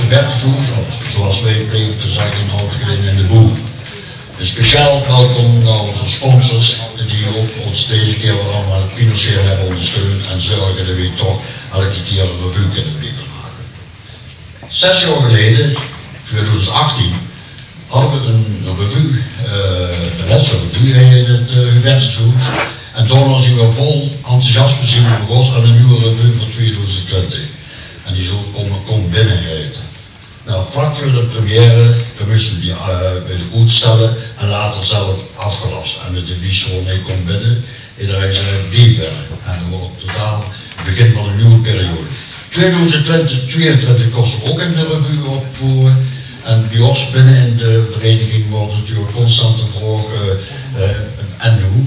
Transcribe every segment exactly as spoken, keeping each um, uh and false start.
Hubertushoes, of zoals wij plegen te zeggen in Houtgedin, in de boem. Een speciaal welkom naar onze sponsors, die ook ons deze keer weer allemaal financieel hebben ondersteund en zorgen dat we toch elke keer een revue kunnen blijven maken. Zes jaar geleden, tweeduizend achttien, hadden we een revue, eh, de laatste revue in het, eh, Hubertushoes. En daarna zijn we vol enthousiasme zijn we begonnen aan een nieuwe revue voor tweeduizend twintig. En die zou Kom, Kom Binnen heten. Nou, vlak voor de première, dan moesten we die, eh, weer uitstellen en later zelf afgelast. En het devies was: nee, kom binnen. Iedereen zei: blijf binnen. En dat was totaal het begin van een nieuwe periode. Tweeduizend twintig, tweeëntwintig kosten we ook een revue opvoeren. En bij ons binnen in de vereniging wordt natuurlijk constant de vraag, eh, eh, en hoe?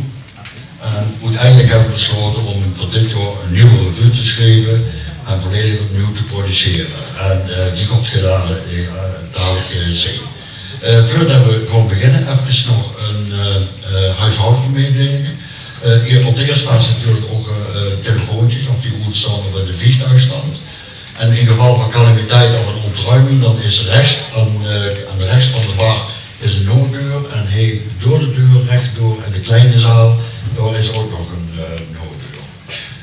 En uiteindelijk hebben we besloten om voor dit jaar een nieuwe revue te schrijven en volledig opnieuw te produceren. En, eh, die komt gedaan, eh, dadelijk, eh, zien. Eh, voordat we gaan beginnen, even nog een, eh, eh, huishoudelijke mededeling. Eh, hier op de eerste plaats natuurlijk ook, eh, eh, telefoontjes of die oetstaon of in de vliegtuigstand. En in geval van calamiteit of een ontruiming, dan is rechts aan, eh, aan de rechts van de bar is een nooddeur en hij door de deur rechtdoor in de kleine zaal, daar is ook nog een, eh, nooddeur.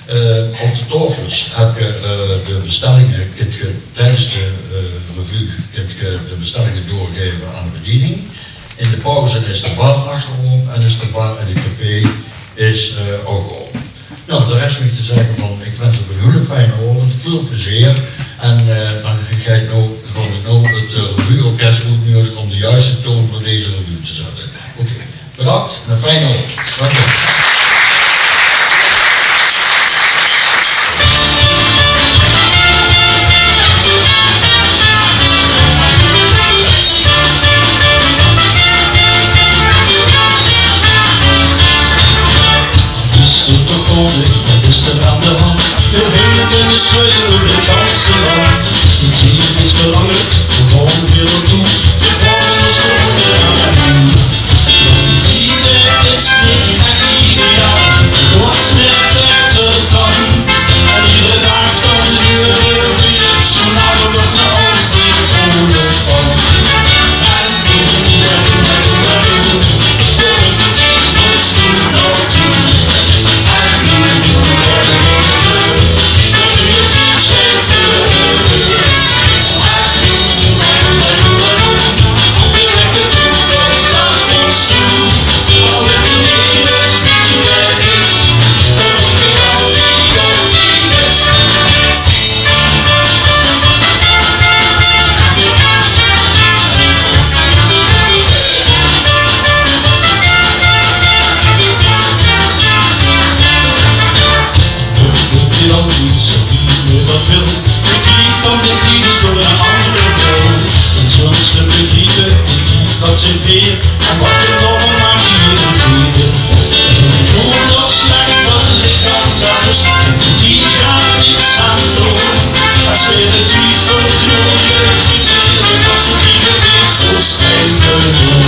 Eh, op de tafels heb je, eh, de bestellingen, kunt je tijdens de, eh, revue, kunt je de bestellingen doorgeven aan de bediening. In de pauze is de bar achterop en is de bar in het café is, eh, ook op. Nou, de rest wil ik te zeggen van, ik wens u een hele fijne avond, veel plezier. En, eh, dan ga ik nou, dan wil ik nou het, eh, revueorkest uitnodigen om de juiste toon voor deze revue te zetten. Oké, bedankt en een fijne avond. Dank u. Is er toch gewoon, wat is er aan de hand? Heel hele kunnen schudden over het ganse land. Het hier is veranderd, we komen weer naartoe. We vragen ons gewoon aan. Want die tijd is niet ideaal, wat meer beter kan. En iedere dag kan de deur weer, zo naar de lucht naar onder die groene pan. Van de tieners door een andere bel. En zo is het begrepen, die tied dat zijn weer. En wat je nog maar aan die irriteren. En ik voel nog slecht, want ik kan anders. En die tied gaat niks aan doen. Als we de tied van de droom, als je die weer weer oorschijnlijk doen.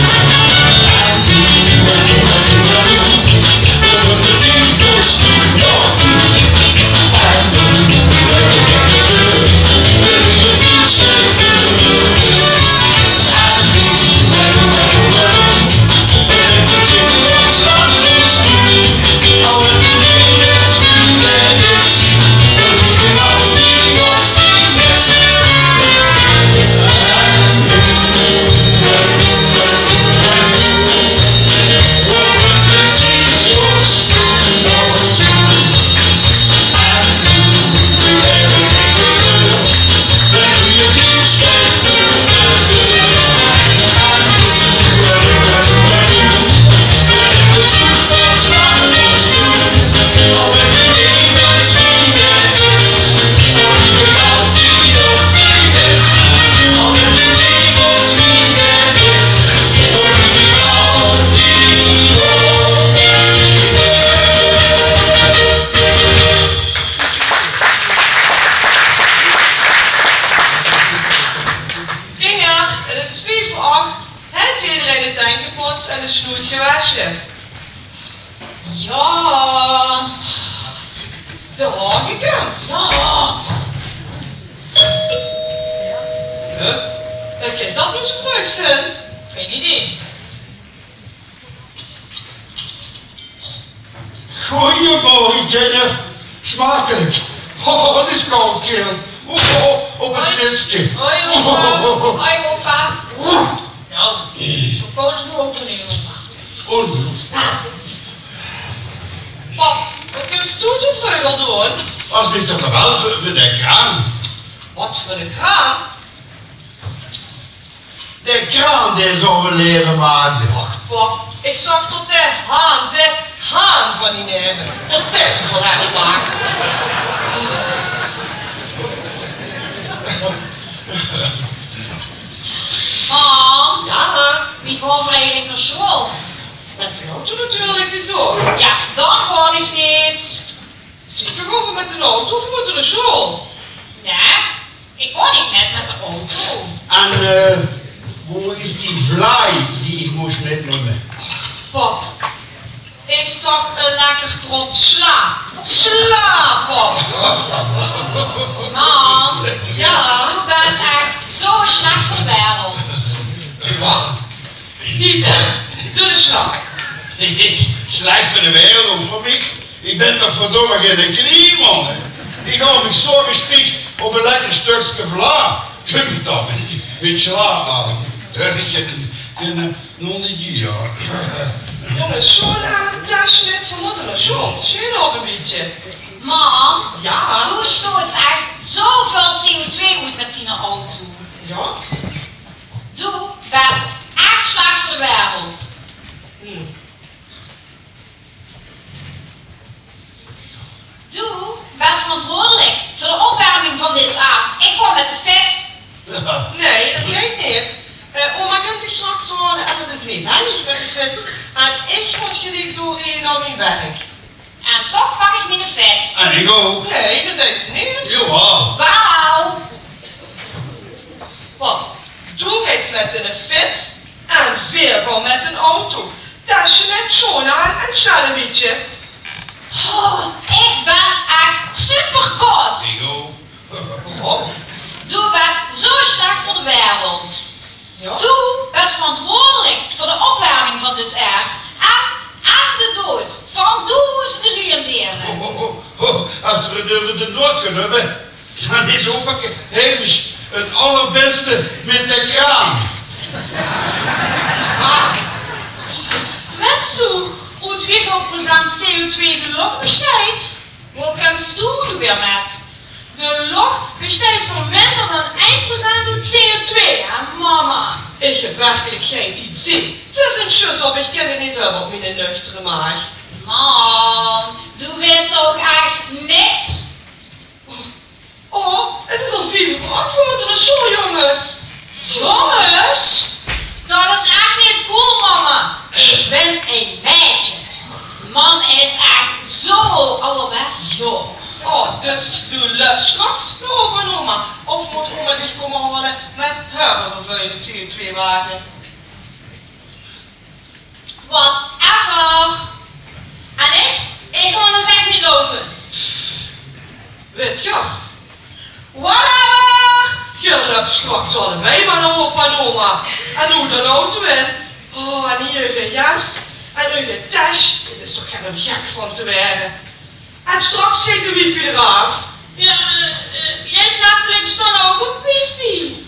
Kinger, het is vief veur ach. Haet ederein de tenj gepoets en de snoet gewesje? Jao. De haor gekump? Jao. Hè? Wae kin dat noe zoe vreug zeen? Gein idee. Goeiemorge, Jenner. Smakelijk. Oh, wat is koud, kerel. Oh, op het fitske. Hoi, opa. Hoi, opa. Nou, zoe koud is 't ouch neet, opa. Ongelooflijk. Pap, wat kums doe zoe vreug al doon? As mich toch nog wel veur, veur de kraan. Wat veur de kraan? De kraan dae zoe leve maakde. Och, pap, ich zag tot de haan, de haan van die neve, tot dae zoe veel herrie maak. Mam? Jao? Wie gaon v'r eigelik nao sjoeal? Mit de auto natuurlik, wieso? Jao, dan gaon ich neet. Zeker gaon v'r mit de auto, v'r mótte nao sjoeal. Nae, ich gaon neet mit, mit de auto. En, eh, wo is die vlaai die ich mós mitnumme? Pap, ich zag ein lekker krop sla. Sla, pap! Mam, jao? Doe bès ech zoe slech veur de wereld. Wat? Hiej, doon de sla. Slech veur de wereld, veur mich? Ich bön toch verdomme geine kniemon, hè? Ich haw mich zoe gestiech op ein lekker stökske vlaai. Kóm ich dan mit, mit sla aan? Dörch ein, ein, ein nonnegier. Jónges, sjoeal aan, tesj mit, v'r mótte nao sjoeal. Sjeet op ein bietje. Mam, jao? Doe sjtots ech zoeväöl C O twee oet mit diene auto. Jao? Doe bès ech slech veur de wereld. Hm. Doe bès verantwoordelik veur de opwerming van dees aerd. Ich gaon mit de fiets. Nae, dat geit neet. Eh, oma kump dich sjtraks haole en dat is neet henjig mit de fiets. En ich mót geliek doorriejje nao mien werk. En toch pak ich miene fiets. En ich ouch. Nae, dat deis se neet. Jawaal. Waal. Pap, doe geis mit de fiets en veer gaon mit d'n auto. Tesj mit, sjoeal aan en sjnel ein bietje. Oh, ich bön ech superkots. Ich ouch. Waorom? Doe bès zoe slech veur de wereld. Jao? Doe bès verantwoordelik veur de opwerming van dees aerd en, en de doead van doezende luuj en diere. Ho, ho, ho, ho. Es v'r 't euver de doead gaon höbbe, dan is opake Hevers 't allerbèste mit de kraan. Wèts doe oet wieväöl procent C O twee de loch besteit? Wo kums doe noe weer mit? De loch besteit veur minder dan ein procent oet C O twee, hè, mama? Ich höb werkelik gein idee. Dit is ein sjus op, ich kin 't neet höbbe op miene nuchtere maag. Mam, doe weits ouch ech niks. Oh, 't is al vief euver ach, v'r mótte nao sjoeal, jónges. Jónges? Dat is ech neet cool, mama. Ich bön ein meidje. Mam is ech zoe awwerwets. Jao. Oh, dus doe löps sjtraks nao opa en oma? Of mót oma dich kómme haole mit häöre vervuilende C O twee wage? Whatever. En ich? Ich gaon dus ech neet loupe. Wit geer? Whatever. Geer löpt sjtraks allebei mer nao opa en oma. En noe d'n auto in. Oh, en hie eure jas. En eure tesj. Dit is toch get óm gek van te waere. En sjtraks geit de wifi d'raaf. Jao, eh, eh, geit Netflix dan ouch op wifi?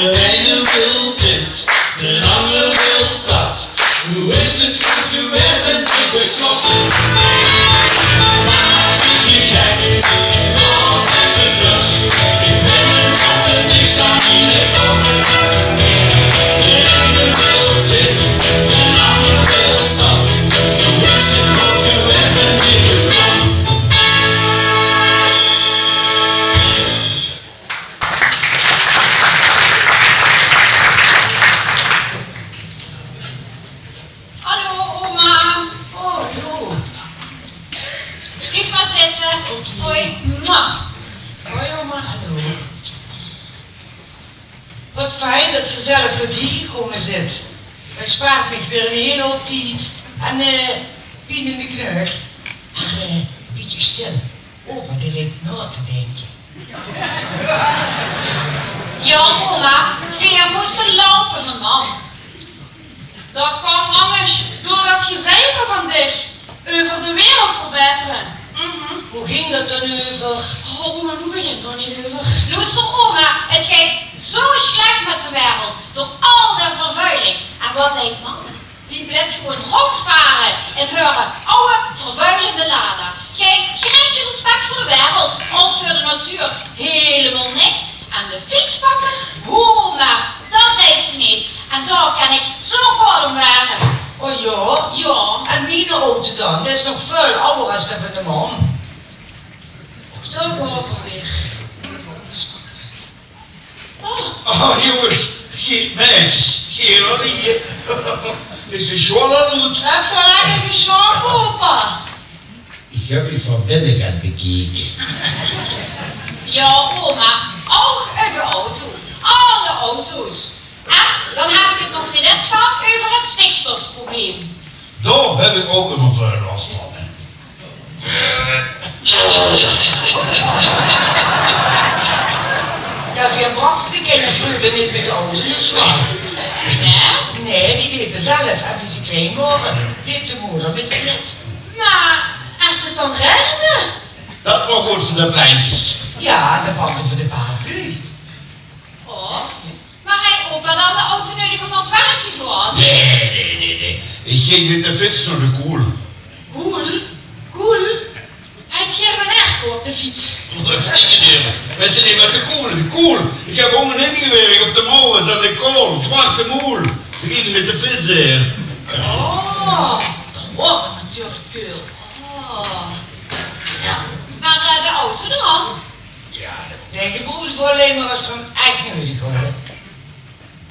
De eine wil dit, de anger wil dat. Hoe is het goed geweest, bent u beklopt? Maak u niet gek, laat even rust. Ik ben het zelf niks aan in de kop. De ene wil dit, de ander wil dat. Hoe is het goed geweest, bent u beklopt? Hallo, oma. Oh, joh. Blief maar zitten. Oké. Hoi. Mwah. Hoi, oma. Hallo. Wat fijn dat ge zelf tot hie gekómme zeet. Het spaart mich weer 'n hele hoop tied en, eh, pien in de knuuk. Maar, eh, bietje stil. Opa, die ligt na te denken. Jao, oma, veer moste loupe van mam. Dat kwam angers door dat gezever van dich euver de wereld verbeteren. Mhm. Hoe ging dat dan euver? Oh, oma, doe begint d'r neet euver. Loester, oma, het geit zo slech met de wereld door al de vervuiling. En wat deit mam? Die blief gewoon rondvare in häöre awwe vervuilende Lada. Gein greintje respect veur de wereld of veur de natuur. Hielemaol niks. En de fiets pakke? Hoe, maar dat deit ze neet. En dao kan ik zo kwaod om waere. Oh jao? Jao. En miene auto dan? Det is nog väöl awwer as de van de mam. Och, dao gaon v'r weer. Oh. Oh, jónges, geer meidjes, geer allied. Is de sjoal al oet? Höb geer al lekker geslaope, opa? Ich höb uch van binnenkant bekeke. Jao, oma, ouch de auto. Alle auto's. En dan höb ich het nog neet ins gehad euver het stikstofprobleem. Dao höb ich ouch ummer väöl las van, hè. Jao, veer brachte de kinjer vreuger neet mit de auto nao sjoal. Nae? Nae, die lepe zelf. En wie ze klein waore, leep de moder mit ze mit. Maar es het dan raegende? Dat waor good veur de plentjes. Jao, dan pakte v'r de paraplu. Oh. Maar haet opa dan de auto neudig om nao 't werk te gaon? Nae, nae, nae, nae. Ich ging mit de fiets nao de koel. Koel? Koel? Haet geer 'n airco op de fiets? Wat is dit deur? Wat is dit mit de koel? De koel. Ich höb óngerin gewirk op de Maurits aan de Kool. Zwarte moel. Ich ging mit de fiets, hè. Oh, dat waor natuurlik koel. Oh. Jao. Maar, eh, de auto dan? Jao, de gebroekde v'r allein mer es v'r 'm ech neudig hadde.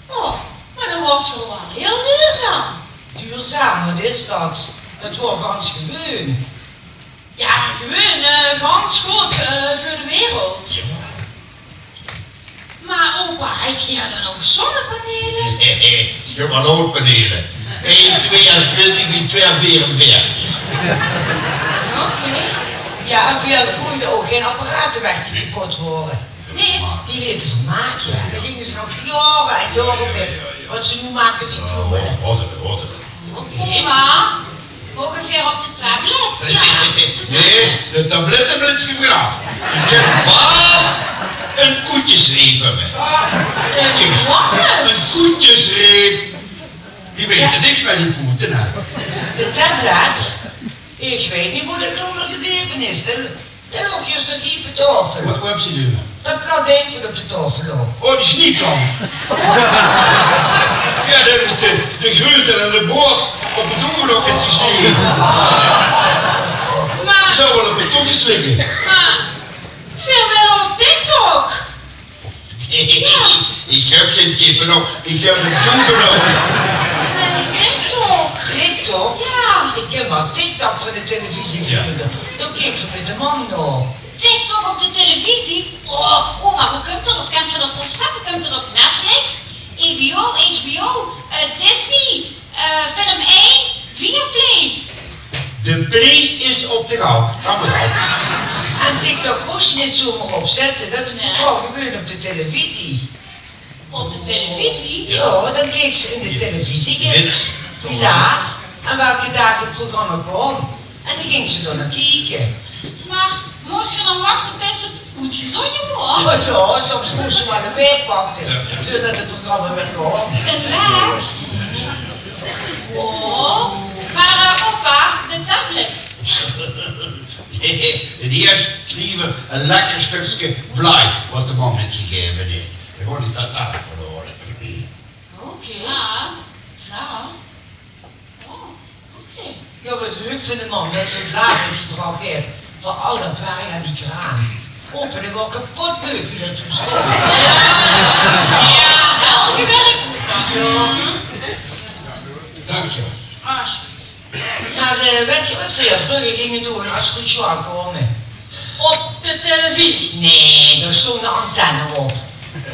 Oh, maar dan waort geer waal hiel duurzaam. Duurzaam, wat is dat? Dat waor gans gewoon. Jao, gewoon, eh, gans good, eh, veur de wereld. Jao. Maar opa, haet geer dan ouch zonnepanele? Nae, ich höb mer noordpanele. Ein tweeëntwintig bie twee veerenveertig. Oké. Jao, en veer gooide ouch gein apparate weg die kepot waore. Neet? Die lete v'r make. Dao ginge ze nog jaore en jaore mit. Wat ze noe make, is neet te geluive. Oké. Oma, moge veer op de tablet? Jao. Nae, de tablette blieve v'r aaf. Ich höb waal 'n koetjesreep bie mich. 'n Wat is? 'n Koetjesreep. Die weite niks mit die poete, hè. De tablet? Ich weit neet wo de klónger gebleve is. De Dao loog juus nog hie op de taofel. Wa-, wat höbs se noe? Dat plat dink wat op de taofel loog. Oh, die snieptang. Jao, dao höb ich de, de greute en de boord op de doevelok mit gesnege. Maar... Die zou waal op de toefjes ligke. Maar veer wille op TikTok. Ich höb gein kippe op, ich höb ein doevel op. Nae, TikTok. TikTok? Jao. Ich kin waal TikTok van de televisie vreuger. Dao keek ich mit de mam nao. TikTok op de televisie? Oh, oma, wo kump dat op? Kint geer dat opzètte? Kump dat op Netflix, H B O, H B O, eh, Disney? Eh, Film één, Viaplay. De P is op de gang. Allemaol. En TikTok kós se neet zomer opzètte. Dat is gewoon op de televisie. Op de televisie? Jao, dan keek se in de televisie, wie laat en welke daag het programma kwaam. En dan ging se dao nao kieke. Maar mós se dan wachte bis het Good gezónje, huur. Oh jao, soms mós se waal ein waek wachte veurdet 't programma weer kump. Ein waek? Wow. Mer, eh, opa, de tablet. Nae, ieërs lieve ein lekker stökske vlaai waat de mam haet gegaeve, nae. Dan gaon ich det tablet haole. Oké. Vla. Vla? Oh, oké. Jao, waat leuk van de mam det ze vlaai mitgebrach haet. Veur al det werk aan die kraan. Opa, dae waor kepot leuk wie det toen kós. Jao, geweldig werk, opa. Jao. Dank dich. Alsjeblieft. Mer, eh, wèt geer waat veer vreuger ginge doon es v'r good sjoon kome? Op de televisie? Nae, dao stóng de antenne op.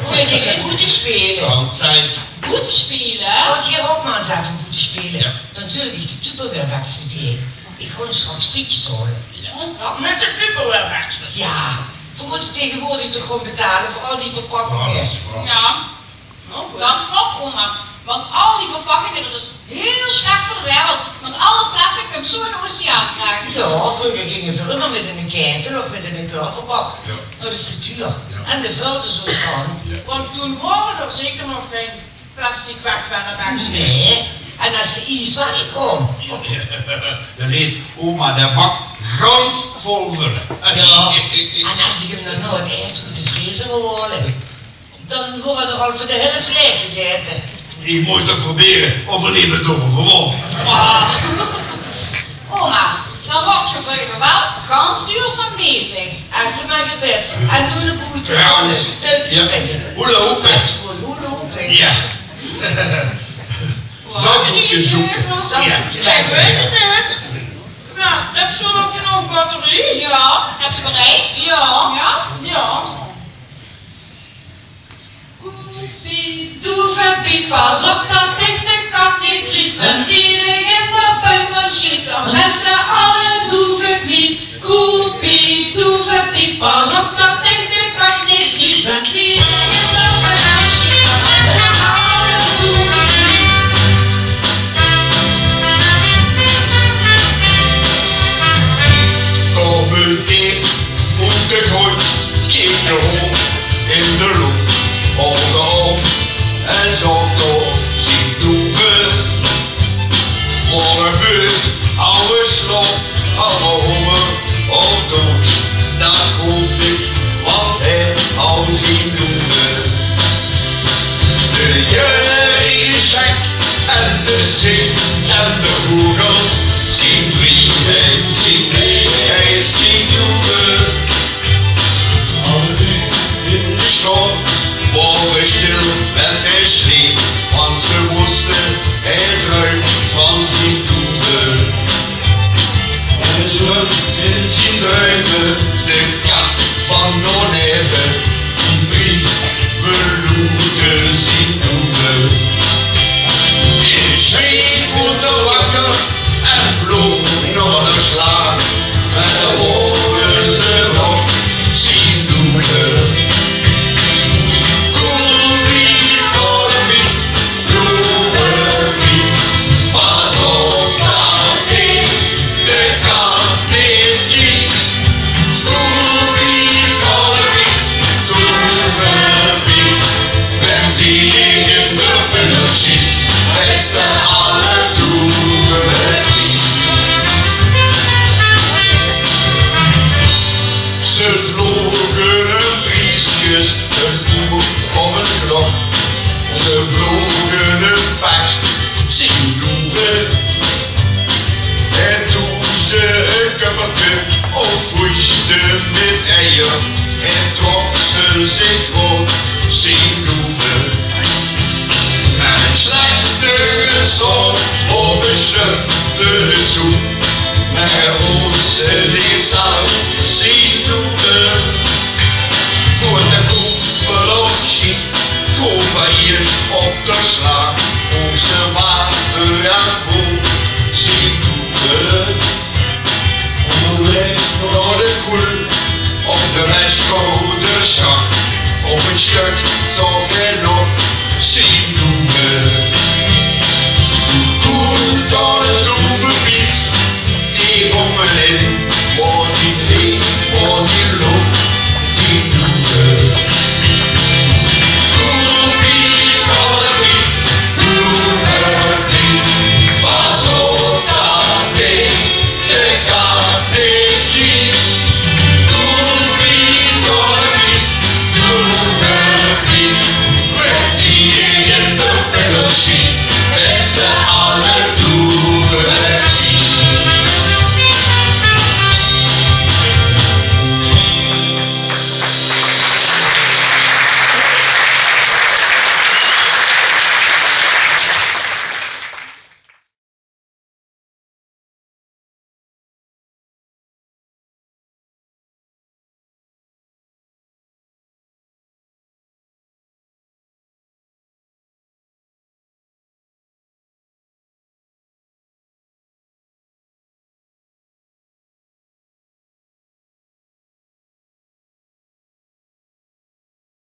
Veer ginge boete speule. Altied. Boete speule? Gaot geer ouch mer ins effe boete speule. Jao. Dan zörg ich de Tupperwarebekskes d'rbie. Ich gaon straks frietjes haole. Jao, mit de Tupperwarebekskes? Jao, veer mótte taengewoordig toch gewoon betale veur al die verpakkinge. Jao. Det klop, oma. Want al die verpakkinge, det is hiel slech veur de wereld. Want al det plastic kump zo in de oceaan terech. Jao, vreuger ginge veer ummer mit eine kaetel of mit eine kurvebak nao de frituur. En de vördezoos dan. Want toen waore d'r zeker nog gein plastic wegwerpbekskes. Nae, en es d'r ies waor gekomme, dan deed oma de bak gans vol vulle. Jao, en es ich 'm dan nao 't aete oet de vriezer wou haole, dan waor d'r al veur de hèlf laeg gegaete. Ich mós 't probere of 'r leef door of waor. Oma, dan waort geer vreuger waal gans duurzaam bezig. Es se mer gebeds en noe nao boete. Jao. Tuinke spinne. Hula hoop. Hula hoop. Jao. Zanddoekskes zeuke. Zanddoekskes. Jao. Ich weit 't neet. Jao, höbs se ouch nog genóg batterie? Jao, höbs se bereik? Jao. Jao? Jao. Koepie doevepiep, pas op dat dich de kat neet riet, want iederein in de buimel sjiet, dan bès se alle doeve kwiet. Koepie doevepiep, pas op dat dich de kat neet riet, want